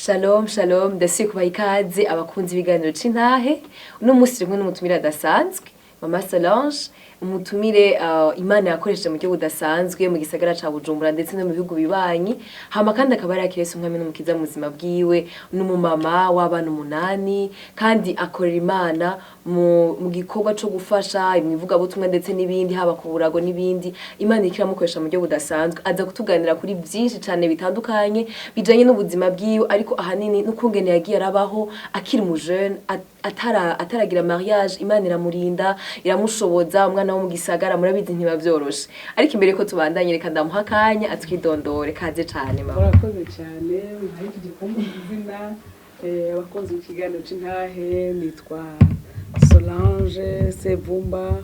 Shalom shalom, ndasubiye kubaha ikaze abakunzi b'ibiganiro c'intahe. Uno munsi turi kumwe n'umutumire adasanzwe, Mama Solange, umutumire Imana yakoresheje mu buryo budasanzwe mu gisagara ca Bujumbura ndetse no mu bihugu bibanyi. Hama kandi akaba yari Yesu umwami n'umukiza mu buzima bwiwe. N'umumama w'abana umunani kandi akorera Imana mu gikorwa co gufasha mu ivugabutumwa ndetse n'ibindi, haba ku burago n'ibindi. Imana iriko iramukoresha mu buryo budasanzwe. Aza kutuganira kuri byinshi cane bitandukanye bijanye n'ubuzima bwiwe, ariko ahanini n'ukungene yagiye arabaho akiri mu jeune, ataragira mariage. Imana iramurinda, iramushoboza. Umwana wo mu gisagara, murabizi, ntibavyoroshe. Ariko imbere ko tubandanye, reka ndamuha akanya atwidondore. Kaze cane, mama. Murakoze cyane, muhaye kumpa izina. Abakunzi b'ikiganiro c'intahe, nitwa Solange Sevumba,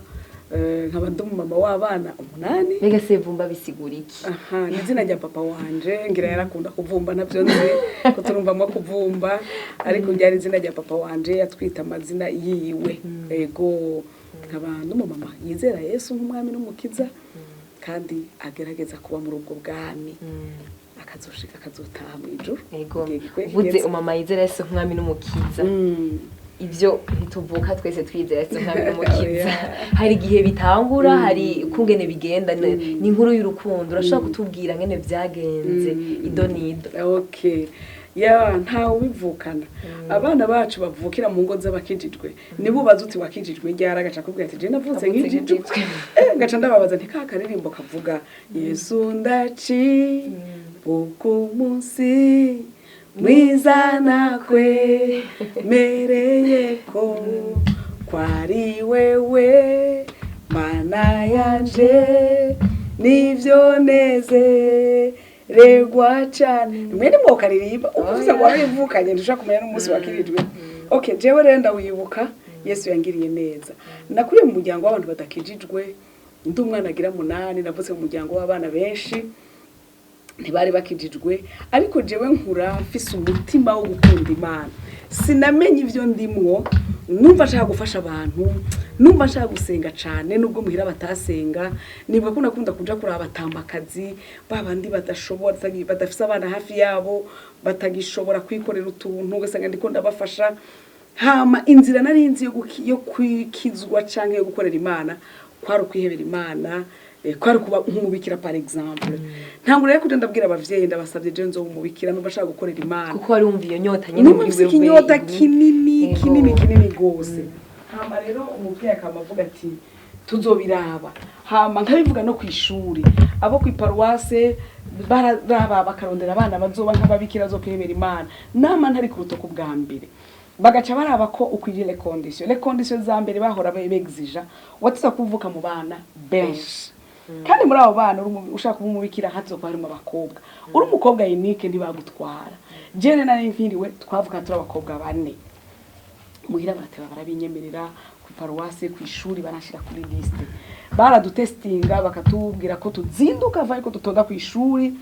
nkaba ndi umumama w'abana umunani. Mbega Sevumba bisigura iki? Aha, ni izina rya papa wanje. Ngira yarakunda kuvumba, ntabyo nzi ko turumvamo kuvumba, ariko ryari izina rya papa wanje, yatwita amazina yiwe. Ego, nkaba ndi umumama yizera Yesu nk'umwami n'umukiza kandi agerageza kuba muri ubwo bwami, akazoshika akazotaha mu ijuru igihe gikwiye Uvuze kigeze. umama yizera Yesu nk'umwami n'umukiza. Ibyo ntituvuka twese twizera Yesu nk'umwami n'umukiza. Oya. Hari igihe bitangura, hari ukungene bigenda. Ni inkuru y'urukundo. Urashobora kutubwira ngene vyagenze, ido n'ido? Okay, ya, ntawe ubivukana. Abana bacu bavukira mu ngo z'abakijijwe, nibo ubaza uti: "Wakijijwe ryari?" Agaca akubwira ati: "Je navutse Navutse nkijijwe." nkijijwe. Ngaca ndababaza nti: "Ka karirimbo kavuga Yesu ndaci umunsi mwiza nakwe mereye ko kwari wewe Mana yanje nivyo nezererwa cane." Mwe nimwokaririmba uvuze ngo warabivukanye, ntushobora kumenya n'umunsi wakirijwe. Okay, jewe rero ndawibuka. Yesu yangiriye neza. Nakuriye mu muryango w'abantu badakijijwe, ndi umwana agira munani. Navutse mu muryango w'abana benshi, ntibari bakijijwe, ariko jewe nkura mfise umutima wo gukunda Imana. Sinamenye ivyo ndimwo, numva nshaka gufasha abantu, numva nshaka gusenga cane nubwo muhira batasenga. Nibuka ko nakunda kuja kuraba abatambakazi, babandi badashobora, badafise abana hafi yabo, batagishobora kwikorera utuntu, ugasanga ndiko ndabafasha. Hama inzira nari nzi yo kwikizwa canke yo gukorera Imana kwari ukwihebera Imana, kwari kuba nk'umubikira, par exemple. Ntabwo rero kuja ndabwira abavyeyi: "Ndabasavye, je nzoba umubikira, numva nshaka gukorera Imana." Kuko wari wumva iyo nyota nyene Numva muri mfise wewe. ikinyota kinini, kinini, kinini gose. Hama rero umuvyeyi akama avuga ati: "Tuzobiraba." Hama nkabivuga no kw'ishuri, abo kw'iparuwase bararaba bakarondera abana bazoba nk'ababikira, zo kwihebera Imana. Nama ntari ku rutoku bwa mbere, bagaca baraba ko ukwiriye les conditions za mbere bahora begizija: watuza kuvuka mu bana benshi, kandi muri abo bana ushaka kuba umubikira hazokuba harimo abakobwa. Uri umukobwa unique ntibagutwara. Jene nari nkiriwe, twavuka turi abakobwa bane. Muhira barateba barabinyemerera, ku paruwase, ku ishuri baranshira kuri liste. Baradutestinga, bakatubwira ko tuzinduka va, ariko dutonda ku ishuri,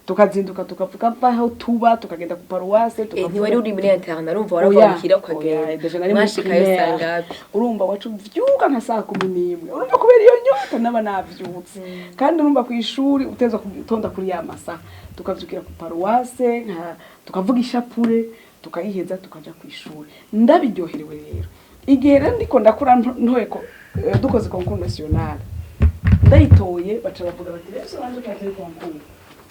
tukazinduka tukavuga aho tuba, tukagenda ku paruwase. Ntiwari uri muri internat, urumva? Oya, warava muhira oya, ukagenda. Déjà nari muri Mwashikayo primaire. sangapi? Urumva, wacu vyuka nka saa 11. Urumva, kubera iyo nyota naba navyutse, kandi urumva ku ishuri uteza gutonda kuri ya masaha. Tukavyukira ku paruwase, tukavuga ishapure, tukayiheza, tukaja ku ishuri. Ndabiryoherewe rero. Igihe rero ndiko ndakura, ntoye ko dukoze concours national, ndayitoye, baca bavuga bati: "Rero Solange twateye concours,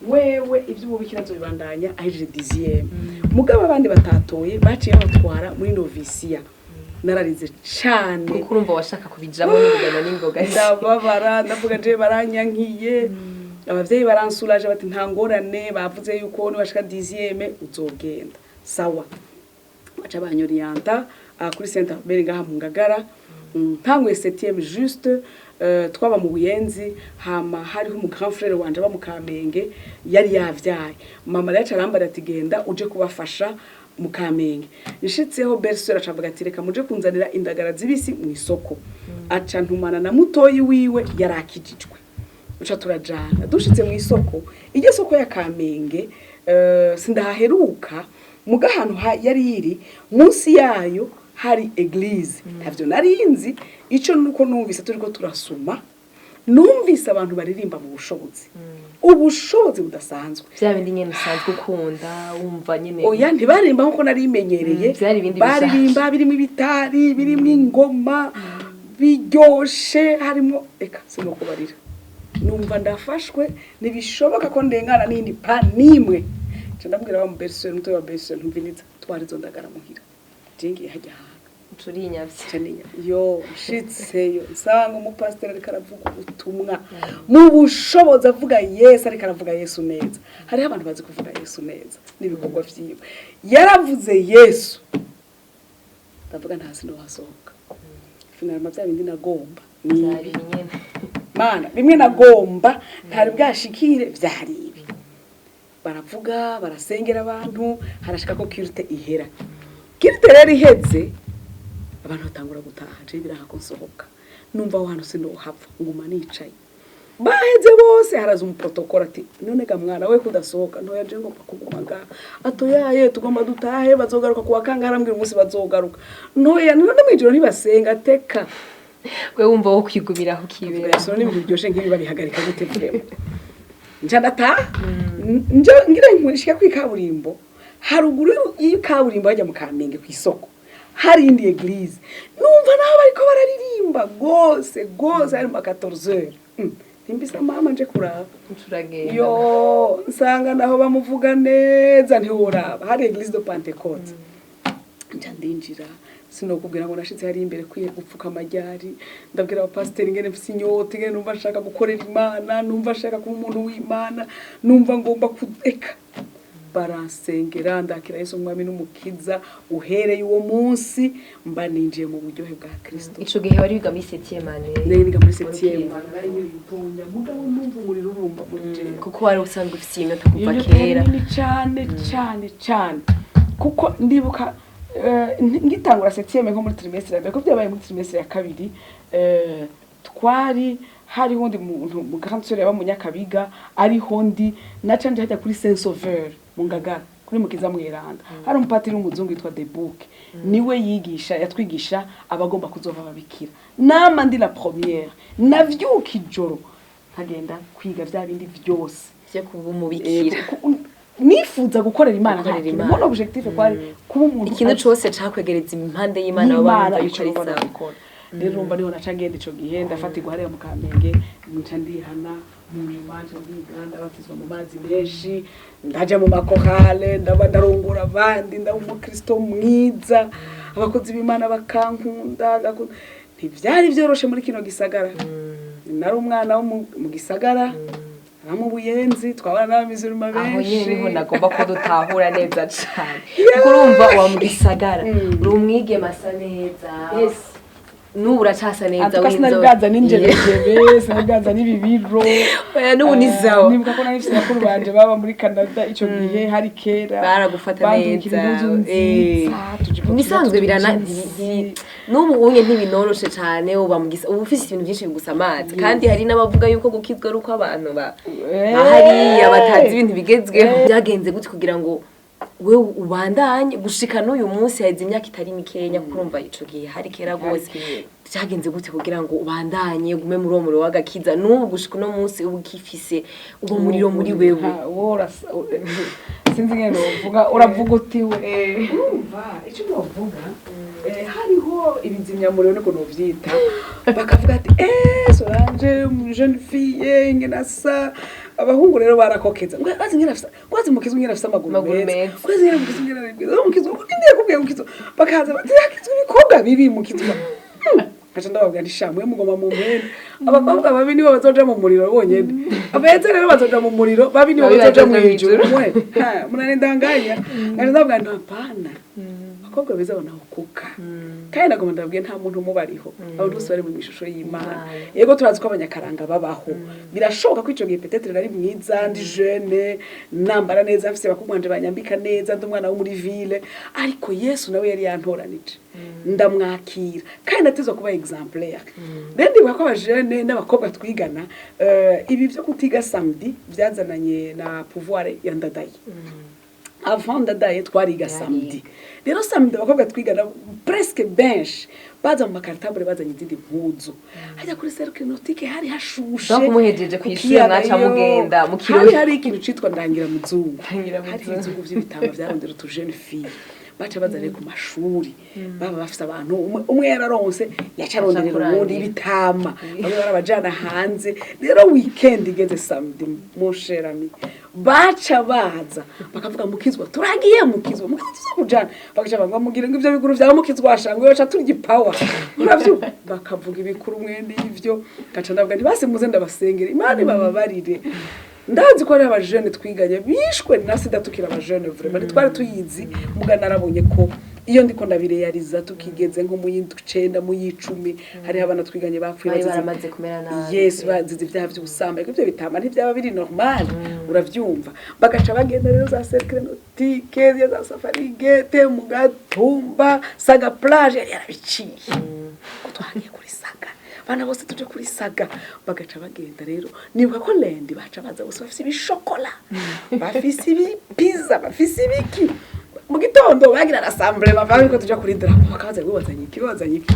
wewe ivy'ububikira nzobibandanya ahejeje dixième." Mugabo abandi batatoye baciye babatwara muri noviciat. Nararize cane. Kuko urumva washaka kubijamo n'ubugana n'ingoga. Ndababara, ndavuga: "Je baranyankiye." Abavyeyi baransuraje bati: "Nta ngorane, bavuze yuko niwashika dixième uzogenda." Sawa, baca banyorienta kuri Saint Albert ngaha mu Ngagara. Ntanguye septième juste, twaba mu Buyenzi. Hama hariho umu grand frère wanje aba mu Kamenge, yari yavyaye. Mama rero arambara ati: "Genda uje kubafasha mu Kamenge." Nshitseho, belle-sœur acavuga ati: "Reka muje kunzanira indagara zibisi mu isoko." Aca ntumana na mutoyi wiwe yarakijijwe, uca turajana. Dushitse mu isoko, iryo soko ya Kamenge, sindahaheruka muga ahantu yari iri munsi yayo hari église. Ntavyo narinzi. Ico nuko numvise turiko turasuma, Numvise abantu baririmba mu bushobozi, ubushobozi budasanzwe. Bya bindi nyene usanzwe ukunda, wumva nyene. Oya, ntibaririmba nkuko nari menyereye. Vyari ibindi bishasha. Baririmba birimo ibitari, birimo ingoma biryoshe, harimo, eka sinokubarira. Numva ndafashwe, ntibishoboka ko ndengana n'indi pa nimwe. Nca ndabwira wa mubesore muto wa besore, ntumviriza, twara izo ndagara muhira, je ngiye hajya ahantu. Turinyavye. Nca yo nshitseyo nsanga umupasiteri ariko aravuga ubutumwa mu bushobozi, avuga Yesu, ariko aravuga Yesu neza. Hariho abantu bazi kuvuga Yesu neza n'ibikorwa vyiwe. Yaravuze Yesu, ndavuga nta sinohasohoka. Finalement bya bindi nagomba ni Vyari ibi. nyene. Mana, bimwe nagomba ntari bwashikire vyari ibi. Baravuga, barasengera abantu, harashika ko culte ihera. Culte rero iheze, abantu batangura gutaha, je biranka ko nsohoka. Numva aho hantu sinohava, nguma nicaye. Baheze bose, haraza umuprotokolo ati: "None ga mwana we kudasohoka?" "Ntoya, je ngomba kuguma ngaha." "Atoyaye, tugomba dutahe, bazogaruka kuwa kangahe?" Arambwira umunsi bazogaruka. "Ntoya, none mwijoro ntibasenga?" "Teka." We wumva wo kwigumiraho ukibera. Yesu, n'ibintu biryoshe nk'ibi babihagarika gute? Vraiment, nca ndataha, nja ngira nkurishika kw'ikaburimbo, haruguru y'ikaburimbo hajya mu Kamenge ku isoko hari indi église. Numva naho bariko bararirimba gose gose, hari mu 14 heures. Ntimbisa mama nje kuraba. Turagenda. Yo, nsanga naho bamuvuga neza, ntiworaba. Hari église de Pentecôte. Nca ndinjira, sinokubwira ngo nashitse hari imbere kwiye gupfuka amajyari. Ndabwira abapasiteri ingene mfise inyota, ingene numva nshaka gukorera Imana, numva nshaka kuba umuntu w'Imana, numva ngomba kureka. Baransengera, ndakira Yesu umwami n'umukiza. Uhereye uwo munsi mba ninjiye mu buryohe bwa Kristo. Ico gihe wari wiga muri septième année? Nari niga muri septième, nari nkiri mutonya, mugabo numva umuriro urumba muri jewe. Kuko wari usanzwe ufise inyota kuva Iyo kera. nini cyane cyane cyane, kuko ndibuka ngitangura septième, nko muri trimestre ya mbere, ko byabaye muri trimestre ya kabiri, twari hariho undi muntu mu grande sœur yaba mu Nyakabiga, ariho ndi naca nje hajya kuri Saint Sauveur mu Ngagara, kuri Mukiza Mweranda. Hari umupatiri w'umuzungu yitwa Debook, niwe yigisha, yatwigisha abagomba kuzova babikira. Nama ndi la première, navyuka ijoro nkagenda kwiga vya bindi vyose vyo kuba umubikira. Nifuza gukorera Imana. Gukorera Nta kintu. Imana. Mon objectif kwari kuba umuntu Ikintu cose cakwegereza impande y'Imana waba y'Imana, wumva yuko ico ari numva sawa. nabikora. Rero urumva niho naca ngenda ico gihe, ndafatirwa hariya mu Kamenge, nca ndihana. Mu nyuma nca ndiga, ndabatizwa mu mazi menshi, ndaja mu makorale, ndaba ndarongora abandi, ndaba umukristo mwiza, abakozi b'Imana bakankunda. Ntivyari vyoroshe muri kino gisagara. Nari umwana wo mu gisagara, aba mu Buyenzi, twabana n'abamizirima Aho nyene benshi. niho nagomba ko dutahura neza cane, kuko urumva uwa mu gisagara, uri umwigeme asa neza, n'ubu uracasa neza. Atuka sinari w'inzobe. bwaza n'injebejebe, sinari bwaza n'ibibiro. Oya, n'ubu ni sawa. Nibuka ko nari mfise bakuru banje baba muri Canada ico gihe, hari kera. Baragufata Bandungikira neza. impuzu nziza, utujipo twiza Ibisanzwe birana tw'utujinsi. N'ubu unye ntibinoroshe cane, uba mu gisa uba ufise ibintu byinshi bigusamaza, kandi hari n'abavuga yuko gukizwa ari uko abantu ba bahariya batazi ibintu bigezweho. Byagenze gute kugira ngo wewe ubandanye gushika n'uyu munsi? Haheze imyaka itari mikenya, kuko urumva ico gihe hari kera rwose. Kera. Byagenze gute kugira ngo ubandanye ugume muri uwo muriro w'agakiza, n'ubu gushika uno munsi uba ukifise uwo muriro muri wewe? Ha, wowe sinzi ingene novuga, uravuga uti we urumva icyo novuga, hariho ibizimyamuriro niko novyita. Bakavuga ati: "Eh, Solange, jeune fille, ingene asa." Abahungu rero barakokeza ngo azi ingene afisa, ngo azi mukizwa ingene afise amaguru Amaguru meza, meza. ngo azi ingene mukizwa ingene ari mwiza, mukizwa ninde yakubwiye mukizwa? Bakaza bati: "Hakizwa ibikobwa bibi mukizwa." Nkaca ndababwira nti: "Sha, mwe mugoma mu mpene, abakobwa babi nibo bazoja mu muriro bonyene, abeza rero bazoja mu muriro, babi nibo Babi bazoja bazoja mw'ijuru." mw'ijuru. Mwe ha, munanidanganya. Nkaca ndababwira nti: "Hapana, abakobwa beza banahukuka." Kandi nagomba ndababwira, nta muntu umubariho, abantu bose bari mu ishusho y'Imana. Imana. Yego, turazi ko abanyakaranga babaho. Birashoboka ko ico gihe peut-être nari mwiza, ndi jeune, nambara neza, mfise bakuru banje banyambika neza, ndi umwana wo muri ville, ariko Yesu nawe yari yantoranije, ndamwakira, kandi natezwa kuba exemplaire. Rero ndibuka ko abajene n'abakobwa twigana, ibi vyo kutiga samedi byazananye na pouvoir ya Ndadaye. Avant Ndadaye twariga samedi. Rero samedi abakobwa twigana presque benshi baza mu ma cartables, bazanye izindi mpuzu. Hajya kuri Cercle Nautique hari hashushe. Donc muhejeje ku kw'ishure kiyaga mwaca yo. mugenda mu kirori. Hari hari ikintu citwa ndangira muzungu. Ndangira Hari muzungu. ibizungu vy'ibitamba vyarondera utu jeune fille, baca baza rero ku mashuri, baba bafise abantu, umwe yararonse yaca aronderera uwundi. Kurangira. Ibitama bamwe barabajana hanze. Rero weekend igeze samedi, mon cher ami, baca baza bakavuga: "Mukizwa, turagiye, mukizwa, mukizwa, tuzakujana." Bakaca bavuga: "Mugire ngo ivyo biguru vyawe mukizwa, washanga baca turya ipawa." Uravyumva, bakavuga ibikuru mwene ivyo. Gaca ndavuga nti: "Basi muze ndabasengera, Imana ibababarire." Ndazi ko hari abajene twiganye bishwe na sida tukiri abajene. Vraiment ntitwari tuyizi, muga narabonye ko iyo ndiko ndabireyariza tukigeze nko mu y'icenda, mu y'icumi, hariho abana twiganye bapfuye Bari bazize baramaze kumera nabi. Yes, bazize ibyaha by'ubusambanyi. Ibyo bitama ntibyaba biri normal, uravyumva. Bagaca bagenda rero za Cercle Nautique, za Safari Gate, mu Gatumba, Saga Plage yari yarabiciye ko twagiye kuri Saga, bana bose tuje kuri Saga. Bagaca bagenda rero, nibuka ko lundi baca baza bose bafise ibishokola, bafise ibipiza, bafise ibiki. Mu gitondo bagira rassemble, bava ko tuja kuri drapeau, bakabaza ngo bazanye iki, bazanye iki.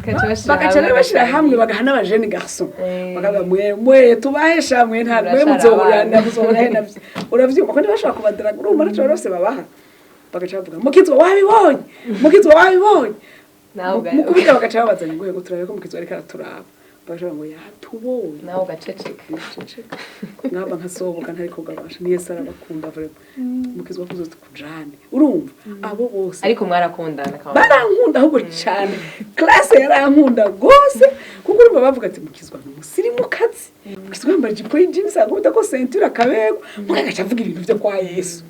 Bagaca bashira Bagaca hamwe rero bashira hamwe, bagasangira. bagaha n'abajene garçon, bakavuga: "Mwe mwe tubahesha mwe, nta mwe Murashara muzohura abana." Muzohura he navyo, uravyumva ko ntibashobora kubadaraga. Urumva naco bose babaha, bagaca bavuga: "Mukizwa wabibonye, mukizwa wabibonye." Nawe Mu kubita bagaca babazanya ngo: "Yego, turabe ko mukizwa ariko araturaba." Bagaca bavuga ngo: "Yatubonye." Nawe ugaceceka. Ngaceceka, nkaba nkasohoka ntari kugabasha. Ni Yesu arabakunda vraiment. Mukizwa kuzo tukujane, urumva abo bose. Ariko mwarakundana kandi? Barankunda ahubwo cyane, classe yarankunda gose, kuko urumva bavuga ati: "Mukizwa ni umusirimukazi, mukizwa yambara ijipo y'ijinsi, agakubita ko ceinture, akabegwa, mugagaca avuga ibintu byo kwa Yesu."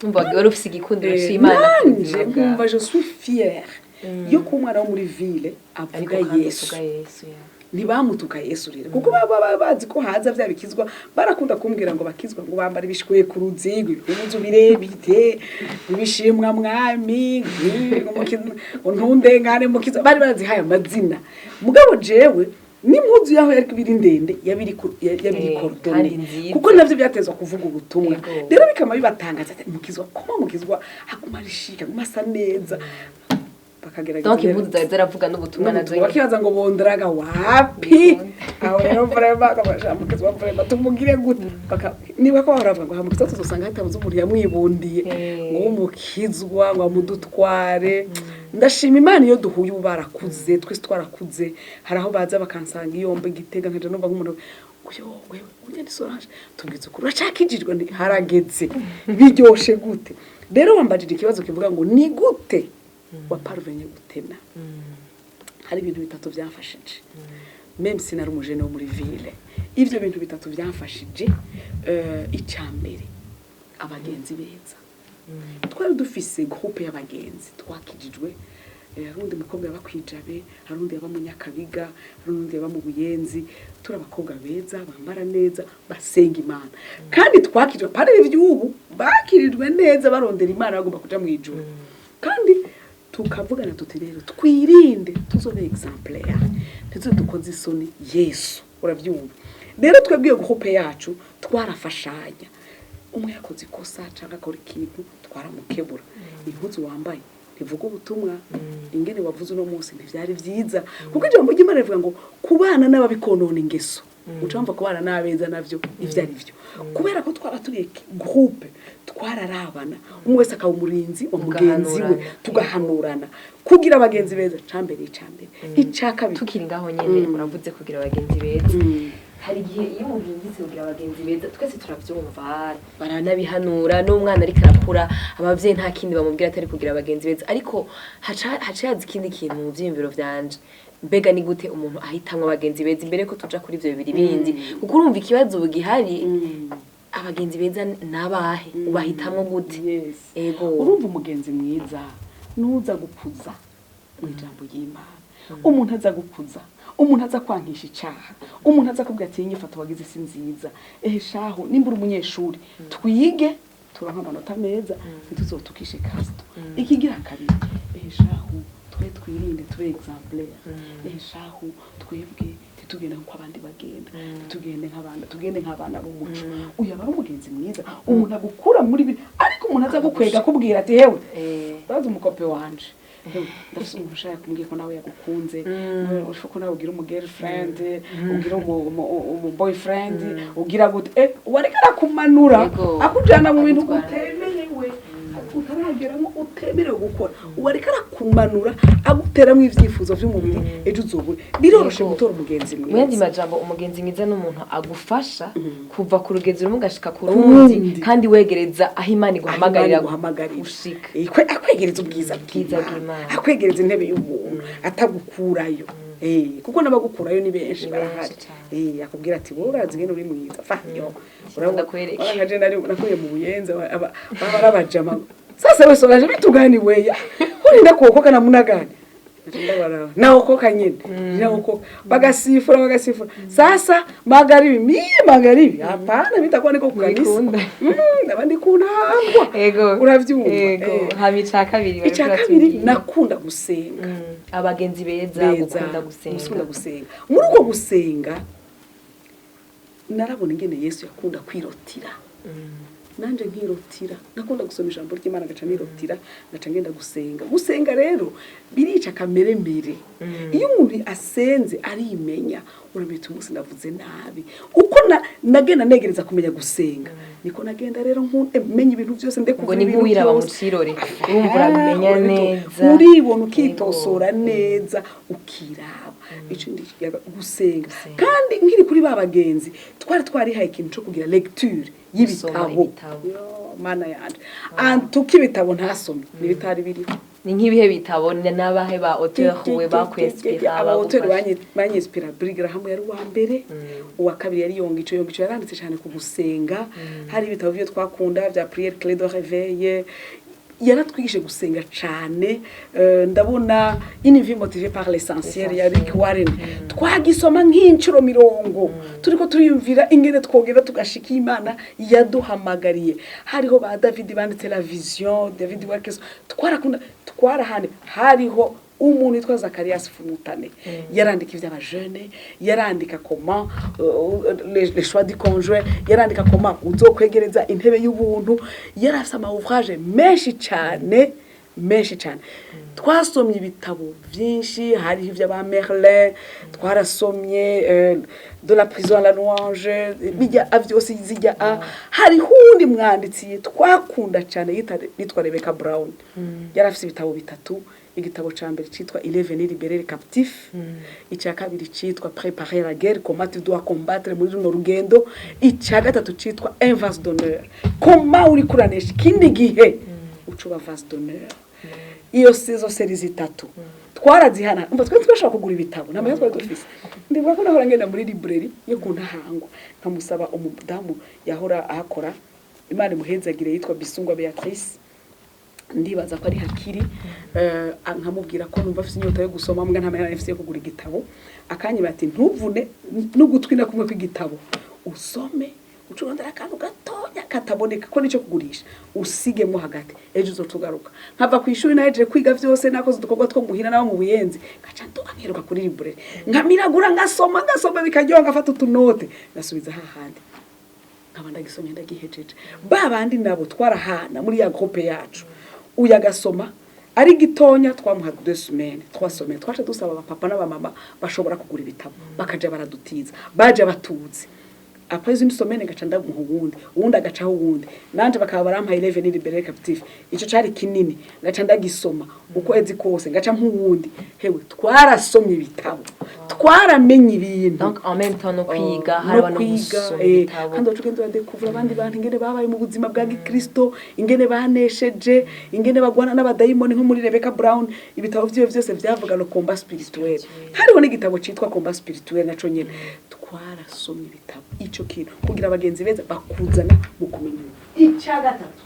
Umva wari ufise igikundiro c'Imana ku Nanje buzima bwawe. nkumva je suis fière yo kuba umwana wo muri ville Ariko avuga kandi Yesu. uvuga Yesu ya. Ntibamutuka Yesu rero, kuko baba bazi ko haza vya bikizwa. Barakunda kumbwira ngo bakizwa ngo bambara ibishwe ku ruzigo, ibihuzu birebire, ibishimwa mwami, ngo ntundengane mukizwa. Bari barazihaye amazina. Mugabo jewe n'impuzu yaho yari biri ndende, yabiri yabiri Kandi coordonné, nziza. kuko navyo byatezwa kuvuga ubutumwa. Rero bikama bibatangaza ati: "Mukizwa koma, mukizwa aguma arishika, aguma asa neza." Bakagerageza Donc rero. impuzu zawe zaravuga n'ubutumwa nazo. N'ubutumwa, bakibaza ngo bondaraga wapi. Aho rero vraiment akabasha mukizwa vraiment tumugire gute? Niba ko bahora bavuga ngo hamukizwa tuzosanga hatabuze umuntu yamwibundiye, ngo w'umukizwa ngo amudutware. Ndashima Imana, iyo duhuye ubu barakuze, twese twarakuze. Hari aho baza bakansanga iyo mba Igitega, nkaja numva nk'umuntu ngo: "Yo wewe urya ni Solange, tubwize ukuri, uracakijijwe?" Nti: "Harageze." Biryoshe gute? Rero wambajije ikibazo kivuga ngo ni gute waparvenye gutena. Hari ibintu bitatu byamfashije, même sinari umujene wo muri ville. Ivyo bintu bitatu byamfashije, icya mbere, abagenzi beza. Twari dufise groupe y'abagenzi twakijijwe. Hari undi mukobwa yaba kwijabe, hari undi yaba mu Nyakabiga, hari undi yaba mu Buyenzi. Turi abakobwa beza, bambara neza, basenga Imana, kandi twakijwe pari ivy'ubu, bakirijwe neza, barondera Imana, bagomba kuja mu ijuru. Kandi tukavugana tuti: "Rero twirinde, tuzobe exemplaire, ntituze dukoze isoni Yesu." Uravyumva rero, twebwe iyo groupe yacu twarafashanya. Umwe yakoze ikosa cyangwa akora ikintu, twaramukebura: "Impuzu wambaye ntivuga ubutumwa, ingene wavuze uno munsi ntivyari vyiza." Kuko ijambo ry'Imana rivuga ngo kubana n'ababikonona ingeso, uca wumva kubana n'abeza navyo ivyo ari vyo. Kubera ko twaba turi groupe, twararabana, umwe wese akaba umurinzi wa mugenzi we. Mugahanurana. Tugahanurana. Kugira abagenzi beza, cambere icambere. Ica kabiri, Tukiri ngaho nyene, uravuze kugira abagenzi beza. Hari igihe iyo umuntu yumvise kugira abagenzi beza, twese turavyumva, baranabihanura n'umwana ariko arakura, abavyeyi nta kindi bamubwira atari kugira abagenzi beza. Ariko haca haza ikindi kintu mu vyiyumviro vyanje: mbega ni gute umuntu ahitamwo abagenzi beza? Imbere ko tuja kuri ivyo bibiri bindi, kuko urumva ikibazo ubu gihari, abagenzi beza nabahe? Ubahitamwo gute? Yes. Ego. Urumva, umugenzi mwiza nuza gukuza mu ijambo ry'Imana, umuntu aza gukuza, umuntu aza kwankisha icaha, umuntu aza kubwira ati: "Inyifato wagize si nziza." Ehe shahu, nimba uri umunyeshuri, twige turonke amanota meza, ntituzotukishe Kristo. Ikigira kabiri, ehe shahu, twe twirinde, tube exemplaire. Ehe shahu, twebwe ntitugende nk'uko abandi bagenda, ntitugende nk'abandi, tugende nk'abana b'umuco. Uyu aba ari umugenzi mwiza, umuntu agukura muri bi ari Ariko umuntu aza gukwega akubwira ati: "Hewe, urazi umukope wanje? Hewe, ndafise umuntu ushaka kumbwira ko nawe yagukunze, ushaka ko nawe ugira umu girlfriend, ugira umu boyfriend, ugira gute." Wareka arakumanura, akujana mu bintu Agutwara. utemerewe, utarageramo, utemerewe gukora. Uwareka arakumanura, aguteramo ivyifuzo vy'umubiri, ejo uzobure. Biroroshe gutora umugenzi Mu yandi mwiza. majambo, umugenzi mwiza ni umuntu agufasha kuva ku rugezo rumwe ugashika ku Ku rundi, rundi. kandi wegereza aho Imana iguhamagarira guhamagarira gushika. Akwegereza ubwiza Ubwiza bw'Imana, bw'Imana. akwegereza intebe y'ubuntu, atagukurayo. Kuko n'abagukurayo ni benshi, Ni barahari. benshi cane. Akubwira ati: "Wowe urazi ingene uri mwiza, fa yo." Ndakwereke. Urabona nka je nari nakuriye mu Buyenzi, baba ari abajama. "Sasa we Solange, vitu gani weya, urinda kuokoka namna gani?" Ndabaraba, naokoka nyene, naokoka. Bagasifura, bagasifura. "Sasa magharibi, mie magharibi hapana, mitakuwa niko ku kanisa." Ntibikunda. Ndaba ndi kuntambwa. Uravyumva? Ego. Hama ica kabiri bariko Icya kabiri, baratubwira. nakunda gusenga. Abagenzi beza, Beza, gukunda gusenga. Gukunda gusenga. Muri uko gusenga narabona ingene Yesu yakunda kwirotira, nanje nkirotira. Nakunda gusoma ijambo ry'Imana, ngaca nirotira, ngaca ngenda gusenga. Gusenga rero birica akameremere. Iyo umuntu asenze arimenya, uramenya umunsi ndavuze nabi. Uko nagenda negereza kumenya gusenga, niko nagenda rero menya ibintu byose, Ngo ndekuvura ni ibintu nk'uwiraba mu byose. kirore, urumva urabimenya neza. Uribona, ukitosora neza, ukiraba. Ico ndi gusenga. Gusenga. Kandi nkiri kuri ba bagenzi, twari twarihaye ikintu co kugira lecture Gusoma y'ibitabo. ibitabo. Yo, Mana yanje, antuka ibitabo ntasomye nibitari biriho. Ni nk'ibihe bitabo, n'abahe ba auteur we bakwinspira? Aba auteur banyinspira, Billy Graham yari uwa mbere, uwa kabiri yari Yonggi Cho. Yonggi Cho yaranditse cyane ku gusenga. Hari ibitabo byo twakunda bya Prière Clé de Réveil, yaratwigishe gusenga cyane. Ndabona Une vie motivée par l'essentiel ya Rick Warren, twagisoma nk'inshuro 50, turiko turiyumvira ingene twogenda tugashika Imana yaduhamagariye. Hariho ba David banditse La Vision, David Wilkerson, twarakunda, twarahane. Hariho umuntu witwa Zacharias Fumutane, yarandika ivy'abajene, yarandika comment les choix du conjoint, yarandika comment uzokwegereza intebe y'ubuntu. Yari afise ama ouvrage menshi cyane, menshi cyane. Twasomye ibitabo byinshi, hariho ivy'aba Merlin twarasomye, de la prison à la louange, bijya a vyose zijya a. Hariho uwundi mwanditsi twakunda cyane yitwa Rebecca Brown, yari afise ibitabo bitatu. Igitabo ca mbere citwa Il est venu libérer les captifs, icya kabiri citwa Préparer la guerre, comment tu dois combattre muri runo rugendo, icya gatatu citwa Un vase d'honneur, comment uri kuranesha ikindi gihe ucuba vase d'honneur. Iyo sizo séries zitatu twarazihana. Umva, twe twashobora kugura ibitabo, nta mahera twari dufise. Ndibuka ko nahora ngenda muri librairie yo ku Ntahangwa, nkamusaba umudamu yahora ahakora, Imana imuhezagire, yitwa Bisungwa Beatrice, ndibaza ko ari hakiri. Nkamubwira ko numva afite inyota yo gusoma, mbwa nta mahera mfise yo kugura igitabo. Akanyiba ati: "Ntuvune n'ugutwi na kumwe kw'igitabo, usome, ucurondera akantu gatonya kataboneka ko nicyo kugurisha, usigemo hagati, ejo uzotugaruka." Nkava ku ishuri nahejeje kwiga vyose, nakoze udukorwa two muhira nabo mu Buyenzi, ngaca ndoga nkiruka kuri librairie, nkamiragura, ngasoma, ngasoma bikaryoha, ngafata utunote, ngasubiza hahandi, nkaba ndagisomye, ndagihejeje. Ba bandi nabo twarahana muri ya groupe yacu, uyu agasoma ari gitonya, twamuha 2 semaines, 3 semaines. Twaca dusaba abapapa n'abamama bashobora kugura ibitabo, bakaja baradutiza, baje batuzi. Après une semaine ngaca ndamuha uwundi, uwundi agacaho uwundi, nanje bakaba barampaye Il est venu libérer captif. Ico cari kinini, ngaca ndagisoma ukwezi kose, ngaca nk'uwundi. Hewe, twarasomye ibitabo, twaramenye ibintu. Donc en même temps no kwiga, No haraba no kwiga, gusoma ibitabo. Kandi wacu ugenda uradekuvura abandi bantu ingene babaye mu buzima bwa gikristo, ingene banesheje, ingene bagwana n'abadayimoni, nko muri Rebecca Brown, ibitabo vyiwe vyose vyavuga le combat spirituel. Hariho n'igitabo citwa Combat spirituel naco nyene. Twarasomye ibitabo. Ico kintu, kugira abagenzi beza bakuzana mu kumenya. Icya gatatu,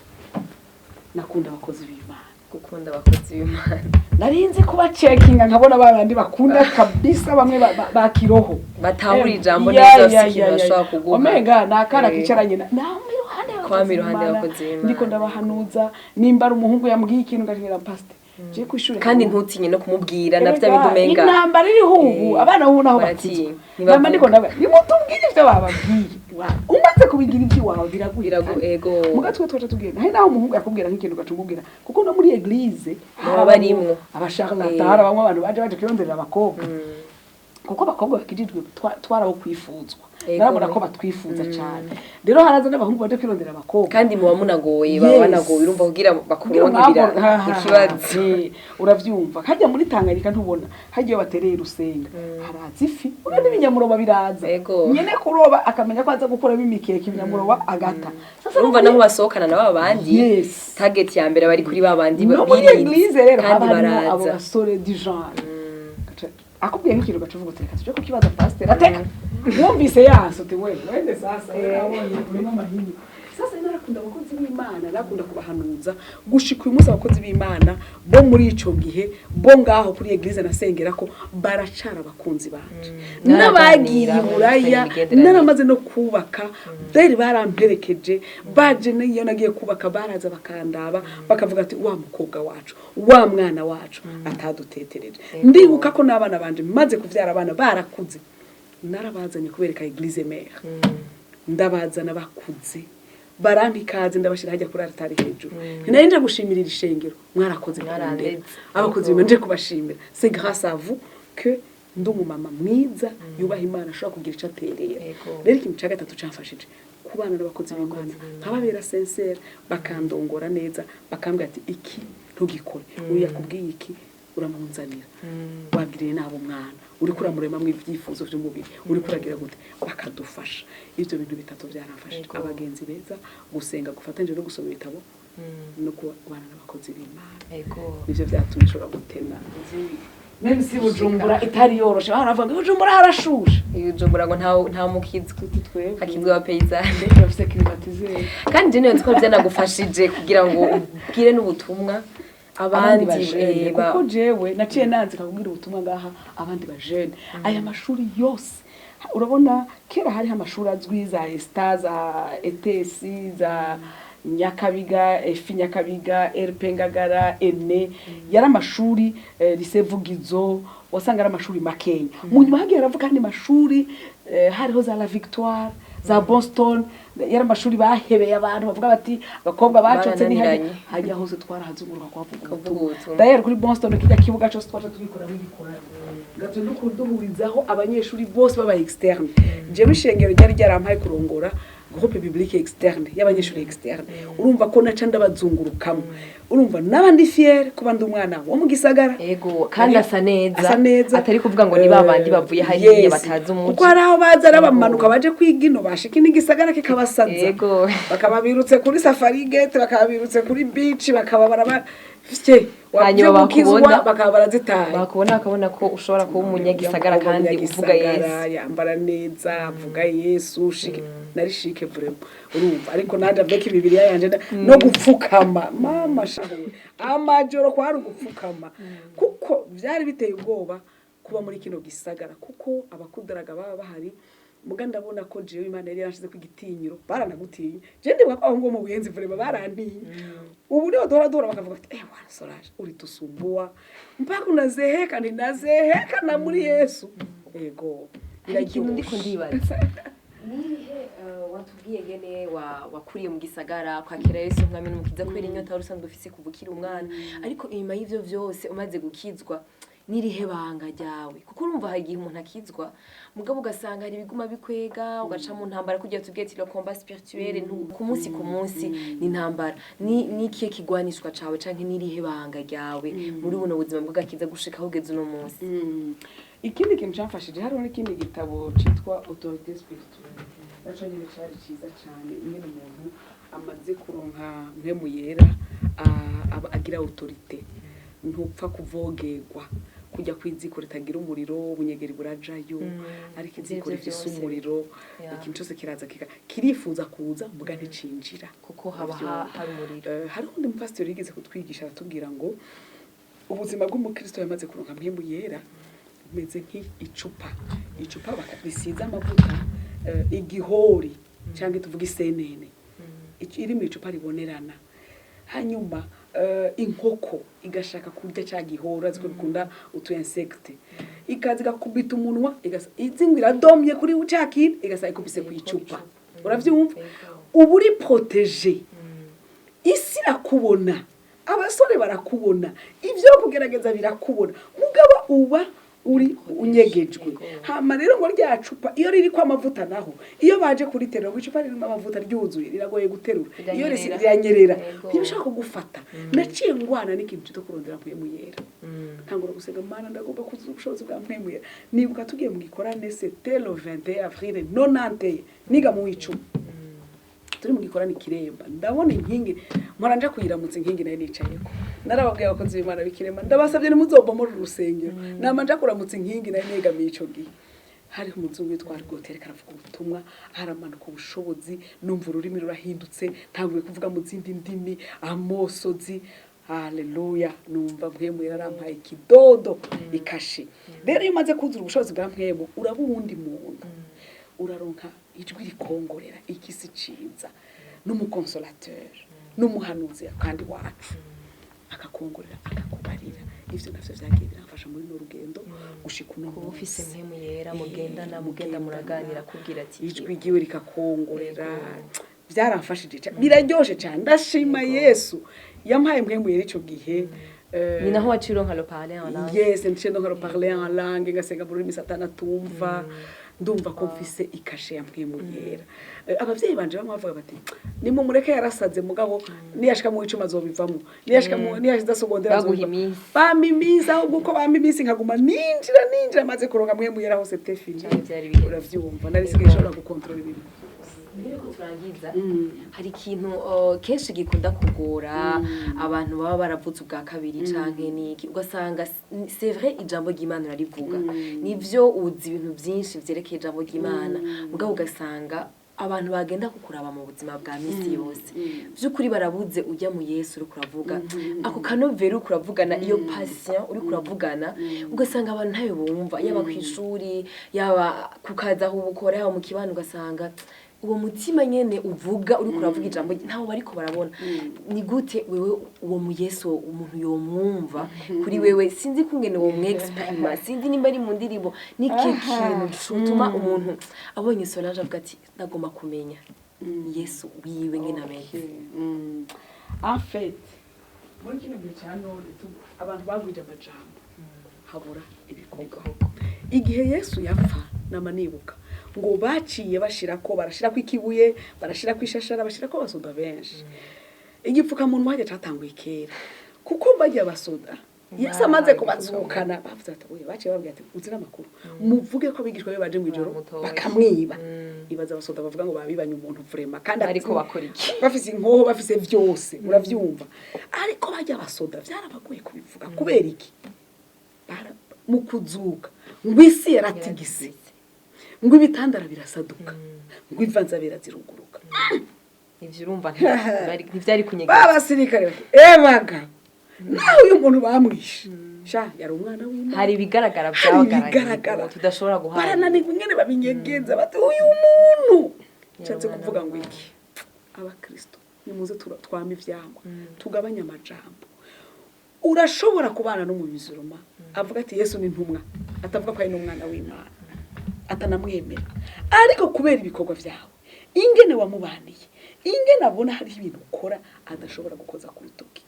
nakunda abakozi b'Imana. Gukunda abakozi b'Imana. Narinzi kuba checkinga, nkabona ba bandi bakunda kabisa, bamwe ba kiroho. Batahura ijambo Ya, neza, ya, bafise ya, ikintu ya, bashobora ya. kuguha. Omenga ni akana kicaranye namwe iruhande y'abakozi Kwama iruhande b'Imana. y'abakozi b'Imana. Ndiko ndabahanuza, nimba ari umuhungu yambwiye ikintu, ngakenera pasite. Je kw'ishure Kandi ntutinye no kumubwira na bya Erega, bindi umenga intambara iriho ubu, abana ubu naho baratinya. bakizwa. Ntibavuga. Nama ndiko ndavuga, nimutubwire ivyo bababwiye. Umaze kubigira ivy'iwawe, biraguhitana. Ego. Muga twe twaca tugenda, hari naho umuhungu yakubwira nk'ikintu ugaca umubwira, kuko no muri église Baba barimwo. Abacharlatan, hari bamwe abantu baje kwironderera abakobwa, kuko abakobwa bakijijwe twarabo kwifuzwa. Narabona ko batwifuza cyane. Rero haraza n'abahungu baje kwirondera abakobwa. Kandi muba munagoye, baba banagoye, urumva kugira bakuronke bira ikibazo. Uravyumva, hajya muri Tanganyika ntubona hajya iyo batereye urusenga haraza ifi, ura n'ibinyamuroba biraza. Nyene kuroba akamenya ko aza gukuramo imikeke, ibinyamuroba agata. Sasa Urumva no naho basohokana na ba bandi, target ya mbere bari kuri ba bandi no muri birinze, église rero kandi haba harimo abo baraza. basore du genre. Akubwiye nk'ikintu ugaca uvuga uti: "Reka tuje kukibaza pasiteri." Ateka wumvise yanse uti: "We wende." Sasa nabonye urimo amahinyu. Sasa narakunda abakozi b'Imana, narakunda kubahanuza. Gushika uyu munsi abakozi b'Imana bo muri ico gihe, bo ngaho kuri église nasengera, ko baracara abakunzi banje n'abagiye Mwaraganira, i Buraya. mufitanye imigenderanire. Naramaze no kubaka beri, baramperekeje baje, n'iyo nagiye kubaka baraza bakandaba, bakavuga ati: "Wa mukobwa wacu, wa mwana wacu atadutetereje." Ndibuka ko n'abana banje, maze kuvyara abana barakuze, narabazanye kubereka église mère. Ndabazana bakuze, barampa ikaze, ndabashyira hajya kuri altari hejuru. Nari nje gushimira iri shengero: mwarakoze kundera. Mwarandeze. Abakozi b'Imana nje kubashimira, c'est grâce à vous que ndi umumama mwiza yubaha Imana, ashobora kugira icyo aterera. Rero ikintu cya gatatu cyamfashije, kubana n'abakozi b'Imana, nkababera sincère, bakandongora neza, bakambwira ati: "Iki ntugikore, uyu yakubwiye iki uramunzanira, wagiriye nabo mwana, uriko uramuremamwo ibyifuzo by'umubiri, uriko uragira gute?" Bakadufasha. Ibyo bintu bitatu byaramfashije: abagenzi beza, gusenga gufatanyije no gusoma ibitabo, no kubana n'abakozi b'Imana. Nivyo byatumye nshobora gutema même si Bujumbura itari yoroshe. Baravuga ngo Bujumbura harashushe. Bujumbura ngo nta mukizwa. Tuti twebwe Hakizwa abapaysanne. Turafise climatiseur. Kandi je niyo ko byanagufashije kugira ngo ubwire n'ubutumwa abandi abandi bajene, kuko jewe naciye nanzika kubwira ubutumwa ngaha abandi bajene. Aya mashuri yose urabona, kera hariho amashuri azwi, za ESTA, za ETS, za Nyakabiga, EFI Nyakabiga, RP Ngagara, ene yari amashuri, lycée Vugizo, wasanga ari amashuri makenya. Mu nyuma hagiye haravuka andi mashuri, hariho za La Victoire, za Boston, yari amashuri bahebeye abantu bavuga bati abakobwa bacotse ni hajya. Barananiranye. Hajya hose twarahazunguruka kuhavuga Kuvuga ubutumwa. ubutumwa. D'ailleurs kuri Boston kijya kibuga cyose twaje tubikoramo ibikorano, gato duhurizaho abanyeshuri bose baba externe. Jewe ishengero ryari ryarampaye kurongora groupe biblique externe y'abanyeshuri externe. Urumva ko naca ndabazungurukamo, urumva naba ndi fier kuba ndi umwana wo mu gisagara. Ego, kandi asa neza. Asa neza. Atari kuvuga ngo ni babandi bavuye hariya batazi umuco. Kuko hari aho baza ari abamanuka baje kwiga ino, bashika ino igisagara kikabasaza. Bakaba birutse kuri Safari Gate, bakaba birutse kuri beach, bakaba baraba fye Hanyuma gukizwa, bakubona. bakaba barazitaye. Bakubona bakabona ko ushobora kuba umunyagisagara kandi uvuga Yesu. Yambara neza, avuga Yesu, chic, nari chic vraiment, urumva. Ariko naje avec Bibiliya yanje no gupfukama, mama shawe, amajoro kwari ugupfukama, kuko byari biteye ubwoba kuba muri kino gisagara, kuko abakudaraga baba bahari. Muga ndabona ko jewe Imana yari yarashize ku igitinyiro, baranagutinya. Je ndibuka ko aho ngo mu Buyenzi vraiment barantinya. Ubu niho duhora duhora bakavuga ati: "Eh bwana Solange, ulitusumbua mpaka unazeheka." Ninazeheka na muri Yesu, ego. Hari ikintu ndiko Biraryoshe. ndibaza. Nihe watubwiye ngene wakuriye mu gisagara, kwakira Yesu umwami n'umukiza kubera inyota wari usanzwe ufise kuva ukiri umwana, ariko inyuma y'ivyo vyose umaze gukizwa, nirihe banga ryawe? Kuko urumva hari igihe umuntu akizwa, mugabo ugasanga hari ibiguma bikwega, ugaca mu ntambara, kugira tubwiye ati le combat spirituel ku munsi ku munsi ni intambara. Ni ikihe kigwanishwa cawe canke nirihe banga ryawe muri buno buzima bw'agakiza gushika aho ugeze uno munsi? Ikindi kintu cyamfashije, hariho n'ikindi gitabo citwa Autorité spirituelle, naco nyene cari ciza cane, ingene umuntu amaze kuronka Mpwemu Yera aba agira autorité, ntupfa kuvogerwa. Kujya kw'iziko ritagira umuriro, ubunyegeri burajayo, ariko iziko Ivyo rifise vyose. umuriro, ikintu cyose kiraza kirifuza kuza, muga nticinjira. Kuko haba hari umuriro. Hariho undi mupasiteri yigeze kutwigisha, aratubwira ngo ubuzima bw'umukristo yamaze kuronka Mpwemu Yera bumeze nk'icupa, icupa risize amavuta, igihori cyangwa tuvuga isenene iri mu icupa ribonerana. Hanyuma Inkoko igashaka kurya cya gihoro, urazi ko bikunda utu insecte, ikaza igakubita umunwa, izingo iradomye kuri cya kintu, igasa ikubise ku icupa. Uravyumva? Uba uri protégé, isi irakubona, abasore barakubona, ibyo kugerageza birakubona, mugabo uba uri unyegejwe. Hama rero ngo rya cupa iyo ririko amavuta, naho iyo baje kuriterura, ngo icupa ririmo amavuta ryuzuye riragoye guterura, iyo Riranyerera. riranyerera. Yego. Ntibishobora kugufata. Naciye ngwana n'ikintu cyo kurondera Mpwemu Yera, ntangura gusenga: "Mana, ndagomba kuzuza ubushobozi bwa Mpwemu Yera." Nibuka tugiye mu gikorane, c'était le 21 avril 91, niga mu w'icumi, turi mu gikorane Kiremba, ndabona inkingi, mpora nja kuyiramutsa inkingi nayo nicayeko. Narababwiye abakozi b'Imana b'Ikiremba, ndabasabye nimuzobomora urusengero, nama nja kuramutsa inkingi nayo negamiye. Ico gihe hariho umuzungu witwa Rwotere, aravuga ubutumwa, haramanuka ubushobozi, numva ururimi rurahindutse, ntanguye kuvuga mu zindi ndimi, amosozi. Haleluya! Numva Mpwemu yarampaye ikidodo ikashe. Rero iyo umaze kuzura ubushobozi bwa Mpwemu, uraba uwundi muntu, uraronka ijwi rikongorera ikisi ciza, n'umu consolateur, n'umuhanuzi kandi wacu akakongorera, akakubarira. Ivyo navyo vyagiye biramfasha muri no rugendo gushika uno Kuba ufise munsi. Mpwemu Yera mugendana, mugenda muraganira, kubwira ati Ijwi ryiwe rikakongorera, byaramfashije cyane, biraryoshe cyane. Ndashima Yesu yampaye Mpwemu Yera ico gihe. Ni naho waciye uronka le parler en langue? Yes, nciye ndonka parler en langue, ngasenga mu rurimi Satani atumva. Ndumva ko mfise ikashe ya Mpwemu Yera. Abavyeyi banje bamwe bavuga bati: "Nimumureke, yarasaze, mugabo niyashika mu icumi azobivamo, niyashika mu niyashiza secondaire Baguha azobivamo." iminsi. Bampa iminsi, ahubwo uko bampa iminsi nkaguma ninjira ninjira, maze kuronka Mpwemu Yera hose c'était fini. Cyane, byari biheze. Uravyumva, nari sigaye nshobora gukontorora ibintu. Mbere yuko turangiza, hari ikintu kenshi gikunda kugora abantu baba baravutse ubwa kabiri canke niki, ugasanga c'est vrai, ijambo ry'Imana urarivuga, nivyo, uzi ibintu byinshi vyerekeye ijambo ry'Imana, mugabo ugasanga abantu bagenda kukuraba mu buzima bwa misi yose, by'ukuri barabuze ujya mu Yesu uri kuravuga, ako kanovera uri kuravugana, iyo passion uri kuravugana, ugasanga abantu ntayo bumva, yaba ku ishuri, yaba ku kazi aho ubukora, yaba mu kibano, ugasanga uwo mutima nyene uvuga uri kuravuga ijambo ntawo bariko barabona. Ni gute wewe uwo mu Yesu umuntu yomwumva kuri wewe? Sinzi kungene uwo mwexprima, sinzi nimba ari mu ndirimbo, niki kintu cotuma umuntu abonye Solange avuga ati: "Ndagomba kumenya Yesu wiwe ngene ameze"? En fait, muri kino gihe cya none abantu bagwije amajambo, habura ibikorwa. Igihe Yesu yapfa, nama nibuka ngo baciye bashirako, barashirako ikibuye, barashirako ishashara, bashirako abasoda benshi. Igipfukamunwa hajya catanguye kera, kuko bajya basoda Yesu amaze kubazukana bavuze ati: "Oya." Baciye babwira ati: "Uzi n'amakuru, muvuge ko abigishwa be baje mw'ijoro Bamutoye. bakamwiba." Ibaza abasoda bavuga ngo babibanye umuntu vraiment, kandi Ariko bakora iki? Bafise inkoho, bafise vyose, uravyumva. Ariko bajya basoda vyarabagoye kubivuga. Kubera iki? Mu kuzuka ngo isi yaratigise, ngo ibitandara birasaduka, ngo ivanzabera ziruguruka. Ivyo urumva ntivyari kunyegeza. Ba basirikare bati: "Ebaga nawe uyu muntu bamwishe sha, yari umwana w'Imana." Hari ibigaragara Hari byagaragaye ibigaragara. tudashobora guhana. Barananirwa ingene babinyegeza, bati: "Uyu muntu." Nshatse umwana kuvuga ngo w'Imana. iki? Abakristo nimuze twame ivyamwa, tugabanye amajambo. Urashobora kubana n'umubizuruma avuga ati: "Yesu ni intumwa," atavuga ko ari n'umwana w'Imana, atanamwemera, ariko kubera ibikorwa vyawe, ingene wamubaniye, ingene abona hariho ibintu ukora adashobora gukoza ku rutoki,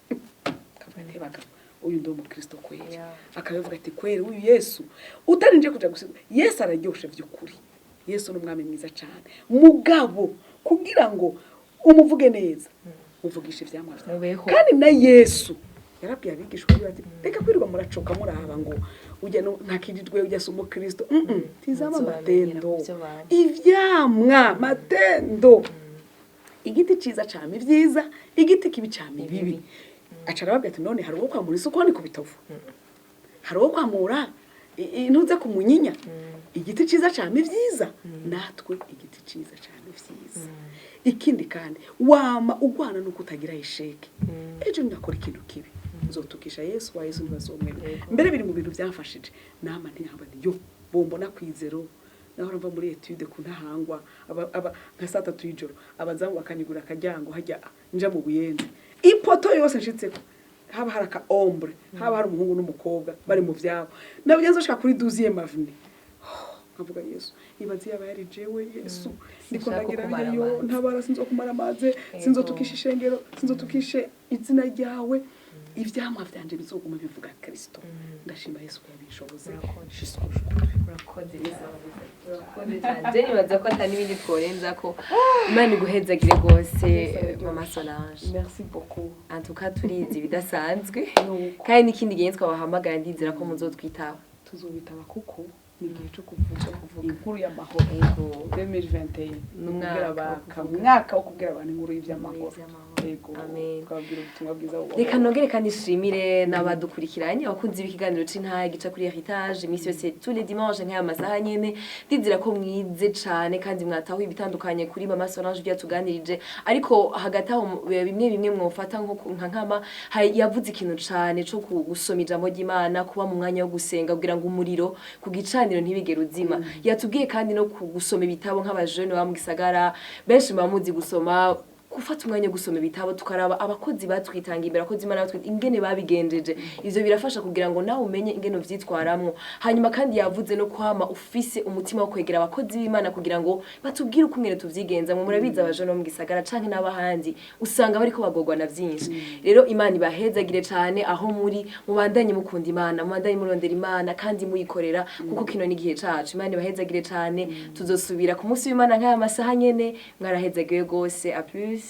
akavuga ati: "Bagabo, uyu ndi umukristo kweri." Akabivuga ati: "Kweri uyu Yesu utarinje kuja gusiga, Yesu araryoshe vy'ukuri, Yesu ni umwami mwiza cyane." Mugabo kugira ngo umuvuge neza, muvugishe ivyamwa vyawe. Mubeho. Kandi na Yesu yarabwiye abigishwa biwe ati: "Reka kwirirwa muracoka muraba ngo ujya no ntakirijwe, ujya si umukristo." Tizama Muzobamenyera matendo. ku vyo bama. Ivyamwa, matendo. Igiti ciza cama ivyiza, igiti kibi cama ibibi. Ibibi. Aca arababwira ati: "None hari uwo kwamura isukoni ku bitovu? Hari uwo kwamura intuze ku munyinya? Igiti ciza cama ivyiza." Natwe igiti ciza cama ivyiza. Ikindi kandi, wama ugwana nuko utagira échec. Ejo ndakora ikintu kibi, nzotukisha Yesu, wa Yesu ntibazomwemera. Mbere biri mu bintu byamfashije, nama ntihamba yo bombona kwizero. Nahora mva muri étude ku Ntahangwa aba nka saa 3 y'ijoro, abazamu bakanyigura akaryango hajya nja mu Buyenzi, ipoto yose nshitseko. Haba hari aka ombre, haba hari umuhungu n'umukobwa bari mu vyabo. Nabugenza nshika kuri 12e avenue, nkavuga: "Yesu, ibaze yaba yari jewe, Yesu, ndiko Sinshaka ndagira kumara yo amazi. Ntabara, sinzokumara amazi, sinzotukisha ishengero, sinzotukishe izina ryawe, ivyamwa vyanje bizoguma bivuga Kristo." Ndashima Yesu ko yabishoboze. Urakoze. Jusqu'aujourd'hui. Urakoze, urakoze cyane. Je nibaza ko atari n'ibindi tworenza ko Imana iguhezagire rwose, Mama Solange. Merci beaucoup. En tout cas, turizi ibidasanzwe. Nuko. Kandi n'ikindi gihe twabahamagara, ndizera ko muzotwitaba. Tuzobitaba kuko ni igihe cyo kuvuga Kuvuga. inkuru y'amahoro. 2021. Ni umwaka Kubwira wo kuvuga. Umwaka wo kubwira abantu inkuru y'ivy'amahoro. Y'ivy'amahoro. Yego. Amen. Twabwira ubutumwa bwiza bubaho. Reka nongere kandi nshimire n'abadukurikiranye, abakunzi b'ikiganiro c'Intahe gica kuri Heritage iminsi yose, tous les dimanches nk'aya masaha nyene. Ndizera ko mwize cane kandi mwatahuye ibitandukanye kuri Mama Solange, ibyo yatuganirije. Ariko hagati aho, bimwe bimwe mwofata nka nkama, yavuze ikintu cane co gusoma ijambo ry'Imana, kuba mu mwanya wo gusenga kugira ngo umuriro ku gicaniro ntibigere uzima. Yatubwiye kandi no gusoma ibitabo nk'abajene baba mu gisagara, benshi muba muzi gusoma, gufata umwanya wo gusoma ibitabo, tukaraba abakozi batwitanga imbere, abakozi Imana batwita, ingene babigenjeje. Ivyo birafasha kugira ngo nawe umenye ingene uvyitwaramwo. Hanyuma kandi yavuze no kwama ufise umutima wo kwegera abakozi b'Imana kugira ngo batubwire uko ingene tuvyigenzamwo. Murabizi, abajene bo mu gisagara canke n'abahandi usanga bariko bagorwa na vyinshi. Rero Imana ibahezagire cane aho muri, mubandanye mukunda Imana, mubandanye murondera Imana kandi muyikorera, kuko kino ni igihe cacu. Imana ibahezagire cane. Tuzosubira ku munsi w'Imana nk'aya masaha nyene. Mwarahezagiwe rwose. À plus.